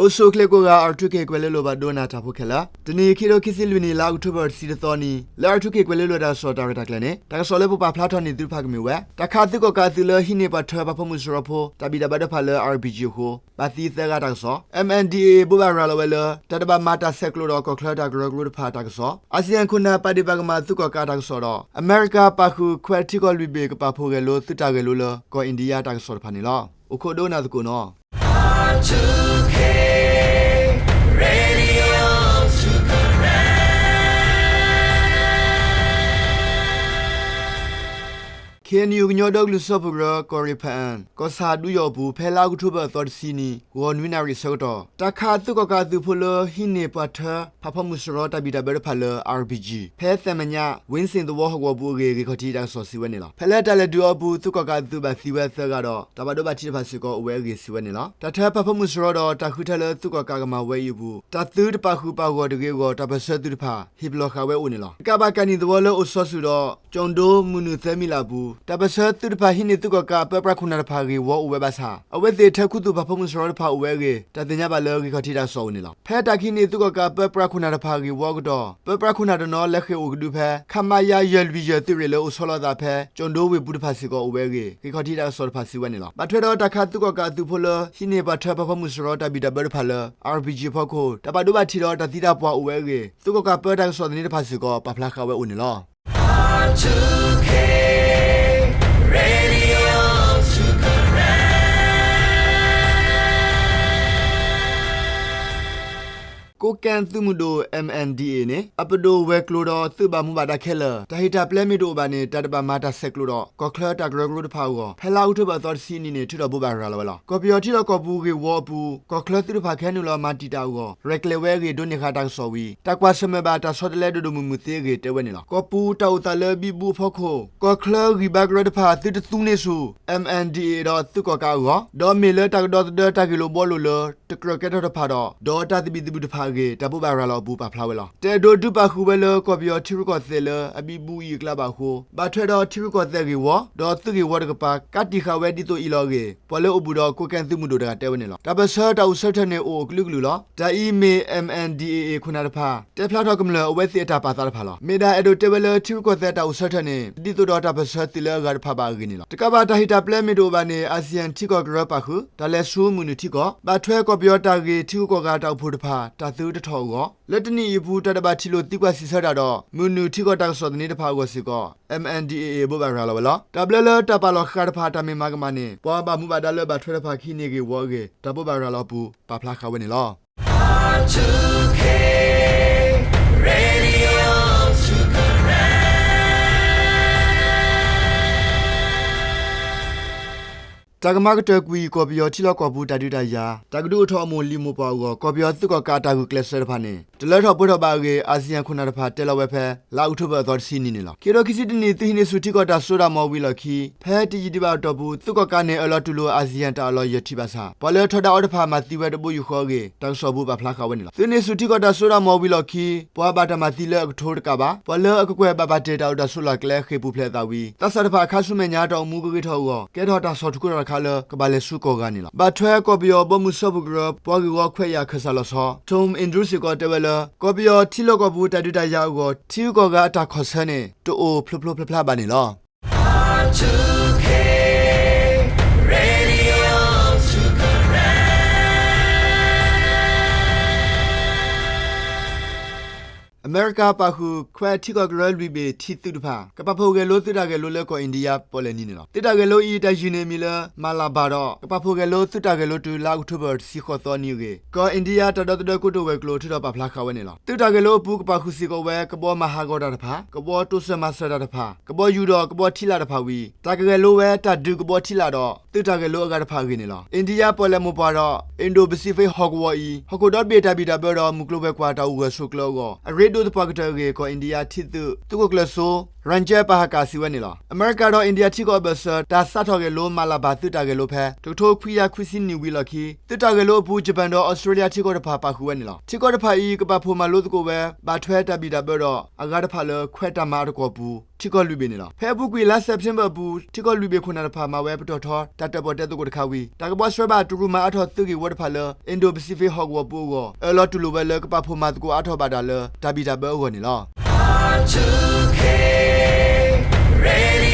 အိၣ်ဆူၣ်အိၣ်ချ့ကိးဂၤ R two K ကွဲၤလ့လိၤဘၣ်ဒိကနၣ်တၢ်ဖိခဲလၢာ်, တနံၤအံၤ ခံကထိခံဆံလွံၢ်နံၣ် လါအီးကထိဘၢၣ်တဆံတသီနံၤ လၢ R two K ကွဲၤလ့လိၤတၢ်ကစီၣ်တၢ်ရဲၣ်တၢ်ကျဲၤန့ၣ် တၢ်ကစီၣ်လၢပပာ်ဖျါထီၣ်န့ၢ်သုတဖၣ်ကမ့ၢ်ဝဲ တၢ်ခးသုးကီၣ်ကးအသုးလၢဟံးန့ၢ်ပှၤထၢဖးဖီမုၢ်စရီဖိ တၢ်ဘံၣ်တၢ်ဘၢတဖၣ်လၢ RPG အဃိ ဘၣ်သံသၢဂၤတၢ်ကစီၣ်, MNDAA ဘိးဘၣ်ရၤလီၤဝဲလၢ တၢ်တဘၣ်မၤတၢ်ဆဲးကျိးဒီးကီၢ်ချၢတၢ်ကရၢကရိတဖၣ်တၢ်ကစီၣ်, ASEAN ခိၣ်နၢ်ပာ်ဒ့ၣ်ပာ်ကမၣ်သုးကီၣ်ကးတၢ်ကစီၣ်ဒီး အမဲရကၤပာ်ဃုာ်ခွဲးထံကီၢ်လွံၢ်ဘ့ၣ်ကပာ်ဖှိၣ်ဂဲၤလိသုးတၢ်ဂဲၤလိလၢကီၢ်အ့ၣ်ဒံယါတၢ်ကစီၣ်တဖၣ်န့ၣ်လီၤ. အိၣ်ခိးဒိကနၣ်သကိးနီၤ. ခ့ၣ်အဲၣ်ယူၣ် ကညီဒီကလုာ်စၢဖှိၣ်ကရၢ ကီၢ်ရ့ၣ်ဖၣ်အၣ် ကီၢ်ဆၣ်ဒူယီၣ်အပူၤ ဖဲလါအီးကထိဘၢၣ်အသီတဆံနံၤ ဂီၤနွံနၣ်ရံၣ်အဆၢကတီၢ် တၢ်ခးသုးကီၣ်ကးအသုးဖိလၢဟံးန့ၢ်ပှၤထၢဖးဖီမုၢ်စရီတၢ်ဘံၣ်တၢ်ဘၢတဖၣ်လၢ RPG ဖဲသဲးမဲာ်ညါ ဝ့စ့ၣ်သဝီဟီၣ်ကဝီၤပူၤအဂ့ၢ် ဂ့ၢ်ခီၣ်ထံးတၢ်ကစီၣ်စံးဝဲန့ၣ်လီၤ. ဖဲလၢတၢ်လဲၤဒုးအီၤအပူၤ သုးကီၣ်ကးအသုးဘၣ်သံဝဲသၢဂၤဒီး တၢ်ဘၣ်ဒိဘၣ်ထံးတဖၣ်စ့ၢ်ကီးအိၣ်ဝဲအဂ့ၢ်စံးဝဲန့ၣ်လီၤ. တၢ်ထၢဖးဖီမုၢ်စရီဒီး တၢ်ဃုထၢလၢသုးကီၣ်ကးကမၤဝဲအံၤအပူၤ တၢ်သုတပာ်ဃုာ်ပာ်ဂီၢ်တဂ့ၤအဂီၢ် တၢ်ပၢၢ်ဆၢသုးတဖၣ် ဟ့ၣ်ပလီၢ်ဃာ်ဝဲအိၣ်န့ၣ်လီၤ. တကးဘၣ်ကးနံၣ်သဝီလၢအိၣ်စီၤစုၤဒီး ကၠိၣ်ဒိမုၢ်နုာ်သၢမံလးအပူၤ တၢ်ပၢၢ်ဆၢသုးတဖၣ်ဟံးန့ၢ်သုးကီၣ်ကးအပၢပြးခိၣ်နၢ်တဖၣ်ဂ့ၢ်ဝီအိၣ်ဝဲဘၣ်ဆၣ် အဝဲသ့ၣ်ထၢခူသူၣ်ဖးဖီမုၢ်စရီတဖၣ်အိၣ်ဝဲအဂ့ၢ် တၢ်သ့ၣ်ညါဘၣ်လၢဂ့ၢ်ခီၣ်ထံးတၢ်ကစီၣ်အအိၣ်န့ၣ်လီၤ. ဖဲတၢ်ကဟံးန့ၢ်သုးကီၣ်ကးအပၢပြးခိၣ်နၢ်တဖၣ်ဂ့ၢ်ဝီအကတီၢ် ပၢပြးခိၣ်နၢ်တနီၤလဲၤဃ့ၢ်အိၣ်ကဒုဖဲ ခမရ ယဲၢ်လွံၢ်ယဲၢ်သုးရ့ၣ်လၢအိၣ်ဆီလီၤအသးဖဲ ကၠိၣ်ဒိဝ့ၢ်ပူၤတဖၣ်စ့ၢ်ကီးအိၣ်ဝဲအဂ့ၢ် ဂ့ၢ်ခီၣ်ထံးတၢ်ကစီၣ်တဖၣ်စံးဝဲန့ၣ်လီၤ. ဘၣ်ထွဲဒီးတၢ်ခးသုးကီၣ်ကးအသုးဖိလၢ ဟံးန့ၢ်ပှၤထၢဖးဖီမုၢ်စရီတၢ်ဘံၣ်တၢ်ဘၢတဖၣ်လၢ RPG အဖီခိၣ် တၢ်ဘၣ်ဒိဘၣ်ထံးဒီးတၢ်သံတၢ်ပှၢ်အိၣ်ဝဲအဂ့ၢ် သုးကီၣ်ကးပၢတၢ်ကစီၣ်သန့တဖၣ်စ့ၢ်ကီး ပာ်ဖျါဃာ်ဝဲအိၣ်န့ၣ်လီၤ. ကိးကဲသုးမုၢ်ဒိၣ် MNDAA န့ၣ် အပဒိၣ်ဝဲၤကျိၤဒီးသုးဘၣ်မူဘၣ်ဒါခဲလၢာ် တၢ်ဟ့ၣ်တၢ်ပျဲမ့ၢ်တအိၣ်ဘၣ်န့ၣ် တၢ်တဘၣ်မၤတၢ်ဆဲးကျိးဒီး ကီၢ်ချၢတၢ်ကရၢကရိတဖၣ်အဂီၢ် ဖဲလါအီးကထိဘၢၣ်အသီတဆံနံၤန့ၣ် ထုးထီၣ်ဘိးဘၣ်ရၤလီၤဝဲလီၤ. ကီၢ်ပယီၤထံလီၢ်ကီၢ်ပူၤဂ့ၢ်ဝီအပူၤ ကီၢ်ချၢသုးတဖၣ်ကဟဲနုာ်လီၤမၤတံာ်တာ်အဂီၢ် ရဲၣ်ကျဲၤဝဲအဂ့ၢ် ဒိးန့ၢ်ဃာ်တၢ်ကစီၣ်ဝံၤ တၢ်ကွၢ်ဆၢၣ်မဲာ်ဘၣ်တၢ်ဆီတလဲဒိၣ်ဒိၣ်မုၢ်မုၢ်သ့အဂ့ၢ်တဲဝဲန့ၣ်လီၤ. ကီၢ်ပူၤတၢ်အိၣ်သးလၢအဘံဘူအဖီခိၣ် ကီၢ်ချၢဂံၢ်ဘါကရၢတဖၣ် သုတသူန့ၢ်ဆူၣ် MNDAA ဒီးသုးကီၣ်ကးအဂီၢ် ဒီးမ့ၢ်လၢတၢ်ကဒီသဒၢတၢ်ဂ့ၢ်လိာ်ဘှီလိာ်လၢ တကြၢးကဲထီၣ်တဖၣ်ဒီး ဒီးတၢ်သဘံၣ်သဘုၣ်တဖၣ်အဂ့ၢ် တၢ်ဘိးဘၣ်ရၤလီၤအပူၤပာ်ဖျါဝဲလီၤ. တအဲၣ်ဒိးဒုးပာ်ဃုာ်ဝဲလၢကီၢ်ပယီၤထံရူၢ်ကီၢ်သဲးလၢအဘံဘူအံၤအကျါဘၣ်အဃိ ဘၣ်ထွဲဒီးထံရူၢ်ကီၢ်သဲးဂ့ၢ်ဝီ ဒီးသုးဂ့ၢ်ဝီတကပၤ ကးတံာ်ဃာ်ဝဲဒ်သိးအံၤလီၤအဂ့ၢ် ပှၤလၢအိၣ်ဘူးဒီးကိးကဲသုးမုၢ်ဒိၣ်တဂၤတဲဝဲန့ၣ်လီၤ. တၢ်ပၢၢ်ဆၢတၢ်အိၣ်ဆၢထၢၣ်န့ၣ်အိၣ်အကလုာ်ကလုာ်လီၤ. တၢ်အံၤမ့ၢ် MNDAA ခိၣ်နၢ်တဖၣ် တဲဖျါထီၣ်ကမျၢၢ်အဝဲသ့ၣ်အတၢ်ပာ်သးတဖၣ်လီၤ. မ့ၢ်ဒၣ်အဲၣ်ဒိးတဲဝဲလၢထံရူၢ်ကီၢ်သဲးတၢ်အိၣ်ဆၢထၢၣ်န့ၣ် ဒ်သိးဒီးတၢ်ပၢၢ်ဆၢသုးလၢအဂၤတဖၣ်ဘၣ်အဂ့ၢ်န့ၣ်လီၤ. တကးဘၣ်တၢ်ဟ့ၣ်တၢ်ပျဲမ့ၢ်တအိၣ်ဘၣ်န့ၣ် ASEAN ထံကီၢ်ကရၢပာ်ဃုာ် တၢ်လဲၤဆူမုၢ်နုာ်ထံကီၢ် ဘၣ်ထွဲကီၢ်ပယီၤတၢ်ဂ့ၢ်ထံဂုၤကီၢ်ဂၤတၢ်အိၣ်ဖှိၣ်တဖၣ် တၢ်သုတထီၣ်အဂီၢ် လၢတနံၣ်အံၤအပူၤ တၢ်တဘၣ်ထံၣ်လိာ်သံကွၢ်စံးဆၢတၢ်ဒီး မုၢ်နုာ်ထံကီၢ်တၢ်ကစီၣ်သန့တဖၣ်အဂီၢ်စ့ၢ်ကီး MNDAA ဘိးဘၣ်ရၤလီၤဝဲလီၤ. တၢ်ဘျၢလၢတၢ်ပာ်လီၤဃာ်တဖၣ်တၢ်မ့ၢ်မၤကမၣ်န့ၣ် ပှၤဘၣ်မူဘၣ်ဒါလၢဘၣ်ထွဲတဖၣ်ကဟံးန့ၢ်ဂ့ၢ်ဝီအဂ့ၢ် တၢ်ဘိးဘၣ်ရၤလီၤအပူၤပာ်ဖျါဃာ်ဝဲန့ၣ်လီၤ. တၢ်ကမၤကတၢၢ်ကွံာ် ကီၢ်ပယီၤထံလီၢ်ကီၢ်ပူၤတၢ်ဒုးတၢ်ယၤ တၢ်ကဒုးအိၣ်ထီၣ်အမိၢ်လံာ်မိၢ်ပှၢ်အဂီၢ် ကီၢ်ပယီၤသုးကီၣ်ကးအတၢ်ဂုာ်ကျဲးစၢးတဖၣ်န့ၣ် တလၢထီၣ်ပှဲၤထီၣ်ဘၣ်အဂ့ၢ် ASEAN ခိၣ်နၢ်တဖၣ်တဲလီၤဝဲဖဲ လါအီးကထိဘၢၣ်အသီတဆံနံၤန့ၣ်လီၤ. ခံကထိခံဆံတနံၣ် သုးဟံးန့ၢ်ဆူၣ်ထံကီၢ်တၢ်စိတၢ်ကမီၤဝံၤလီၢ်ခံ ဖဲတယံာ်ဒံးဘၣ်အတီၢ်ပူၤ သုးကီၣ်ကးန့ၣ် အၢၣ်လီၤတူၢ်လိာ် ASEAN တၢ်အၢၣ်လီၤယၢၤထံဘၣ်ဆၣ် ပှၤလၢထီဒါအီၤတဖၣ်မၤသံဝဲတဘိယူၢ်ဃီအဂ့ၢ် တၢ်ကစီၣ်ပူၤပာ်ဖျါဃာ်ဝဲန့ၣ်လီၤ. သုးဟံးန့ၢ်ဆူၣ်ထံကီၢ်တၢ်စိတၢ်ကမီၤဝံၤလီၢ်ခံ ပှၤဘၣ်တၢ်မၤသံလၢအကထိတကးဘၣ် ပှၤလၢအကကွဲၢ်ဘၣ်ပာ်တ့ၢ်တၢ်အိၣ်တၢ်ဆိးလီၢ်ကျဲဃ့ၢ်ပူၤဖျဲးအသးဝံၤ သးစၢ်တဖၣ်အခါဆူမဲာ်ညါတၢ်အိၣ်မူကဂ့ၤထီၣ်အဂီၢ် ကဲထီၣ်တၢ်ဆီၣ်ထီၣ်ထူကီၢ်တခါလၢ ကဘၣ်လဲၤဆူကီၢ်ဂၤန့ၣ်လီၤ. ဘၣ်ထွဲကီၢ်ပယီၤဘီမုၢ်စၢဖှိၣ်ကရၢ ပှၤဂ့ၢ်ဝီခွဲးယာ်ခၢၣ်စးလီၤဆီ Tom Andrews စ့ၢ်ကီးတဲဝဲလၢ ကီၢ်ပယီၤထံလီၢ်ကီၢ်ပူၤတၢ်ဒုးတၢ်ယၤအဂီၢ် ထံဂုၤကီၢ်ဂၤအတၢ်ခီၣ်ဆၢန့ၣ် တအိၣ်ဖျိဖျိဖျါဖျါဘၣ်န့ၣ်လီၤ. အမဲရကၤပာ်ဃုာ် ခွဲးထံကီၢ်ကရၢလွံၢ်ဘ့ၣ်ထံသုးတဖၣ် ကပာ်ဖှိၣ်ဂဲၤလိသုးတၢ်ဂဲၤလိလၢကီၢ်အ့ၣ်ဒံယါပီၣ်လဲၣ်နံၤန့ၣ်လီၤ. သုးတၢ်ဂဲၤလိအံၤ တၢ်ယုၢ်န့ၢ်အမံၤလၢ Malabar ဒီး ကပာ်ဖှိၣ်ဂဲၤလိသုးတၢ်ဂဲၤလိတုၤလါအီးကထိဘၢၣ်တဆံဃိးသီနံၤအဂ့ၢ် ကီၢ်အ့ၣ်ဒံယါတၢ်ဒီသဒၢကိတိာ်ဝဲၤကျိၤထုးထီၣ်ပာ်ဖျါဃာ်ဝဲန့ၣ်လီၤ. သုးတၢ်ဂဲၤလိအပူၤ ကပာ်ဃုာ်စ့ၢ်ကီးဝဲ ကဘီမၤဟးဂီၤတၢ်တဖၣ်, ကဘီတိစၢၤမၤစၢၤတၢ်တဖၣ်, ကဘီယူၤဒီးကဘီထံလာ်တဖၣ်ဝံၤ တၢ်ကဂဲၤလိဝဲတၢ်ဒုးကဘီထံလာ်ဒီး သုးတၢ်ဂဲၤလိအဂၤတဖၣ်အဂ့ၢ်န့ၣ်လီၤ. အ့ၣ်ဒံယါပီၣ်လဲၣ်မိၢ်ပှၢ်ဒီး အ့ၣ်ဒိၣ်ပစံးဖ့းဟီၣ်ကဝီၤအံၤ ဟီၣ်ခိၣ်ဒီဘ့ၣ်တၢ်ဘံၣ်တၢ်ဘၢဒီး မုၢ်ကျိၤဝဲၤကွာ်တၢ်အိၣ်ဂၢၢ်ဆိးကျၢၤအဂီၢ် အရ့ဒိၣ်သပှၢ်ကတၢၢ်အဂ့ၢ် ကီၢ်အ့ၣ်ဒံယါထံသုး သုးခိၣ်ကျၢၢ်စိ Ranjan Pahakar စံးဝဲန့ၣ်လီၤ. အမဲရကၤဒီး India ထံကီၢ်အဘၢၣ်စၢၤ တၢ်စးထီၣ်ဂဲၤလိ Malabar သုးတၢ်ဂဲၤလိဖဲ တကထိခွံကယၤခွံဆံနံၣ်ဝံၤအလီၢ်ခံ သုးတၢ်ဂဲၤလိအပူၤ Japan ဒီး Australia ထံကီၢ်တဖၣ်ပာ်ဃုာ်ဝဲန့ၣ်လီၤ. ထံကီၢ်တဖၣ်အံၤ ကပာ်ဖှိၣ်မၤလိသကိးဝဲ ဘၣ်ထွဲတၢ်ဘံၣ်တၢ်ဘၢဒီး အဂၤတဖၣ်လၢခွဲးတၢ်မၤအတကွီၢ်ပူၤ ထံကီၢ်လွံၢ်ဘ့ၣ်န့ၣ်လီၤ. ဖဲအပူၤကွံာ် လါစဲးပထ့ဘၢၣ်အပူၤ ထံကီၢ်လွံၢ်ဘ့ၣ်ခိၣ်နၢ်တဖၣ် မၤဝဲပတီၢ်ထီ တၢ်တၢၣ်ပီၣ်တဲသကိးတခါဝံၤ တၢ်ကဘှီဆှၢဘၣ် တရူးမၤအါထီၣ်သုးဂ့ၢ်ဝီတဖၣ်လၢ Indo-Pacific ဟီၣ်ကဝီၤပူၤအဂီၢ် အၢၣ်လီၤတူၢ်လိာ်ဝဲလၢ ကပာ်ဖှိၣ်မၤသကိးအါထီၣ်ဘၣ်တၢ်လၢ တၢ်ဘံၣ်တၢ်ဘၢအဂီၢ်န့ၣ်လီၤ. R two K Radio